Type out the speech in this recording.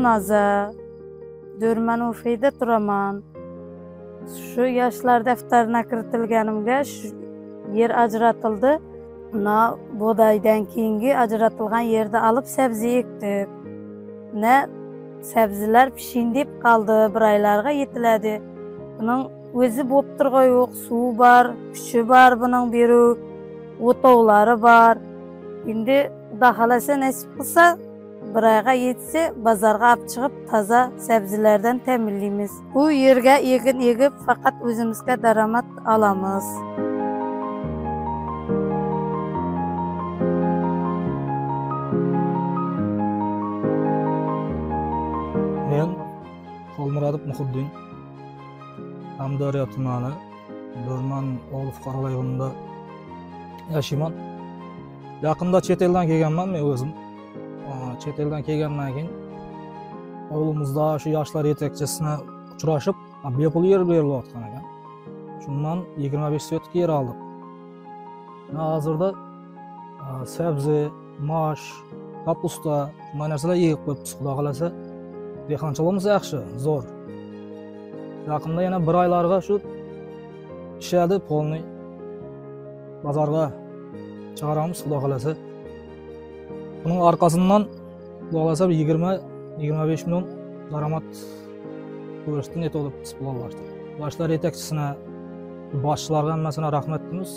Gulnoza. Do'rman Ufida turaman. Shu yoshlar daftarına kiritilganimga shu yer ajratildi. Mana bug'doydan keyingi ajratilgan yerni olib sabzi ekdik. Mana sabzilar pishin deb qoldi, bir oylarga yetiladi. Buning o'zi bo'lib turgan yo'q, suvi bor, kuchi bor buning beruv, o'tovlari bor. Endi Xudo xolasa nasib qilsa, bir oyga yetsa bozorga olib chiqib toza sabzilardan ta'minlaymiz. Bu yerga egin egib faqat o'zimizga daromad olamiz. Men Xolmuradov Muhiddin, Amdaryo tumani, Do'rman ovul fuqarolar yig'inida yashayman. Yaqinda chet eldan kelganman men o'zim. Chet eldan kelgandan keyin ovulimizda shu yoshlar yetakchisini uchrashib, bepul yer berilayotgan ekan. Shundan 25 sotik yer oldik. Hozirda sabzi, mosh, kapusta, shunday narsalar yig'ib qo'yibmiz, Xudo xolasa. Dehqonchiligimiz yaxshi, zo'r. Yaqinda yana bir oylarga shu pishadi, polni bozorga chiqaramiz, Xudo xolasa. Buning orqasidan Xudo xolasa 20-25 million daromad ko'rishni niyat olib planlashtirdik. Yoshlar yetakchisina, boshchilarga hammasina rahmat deymiz.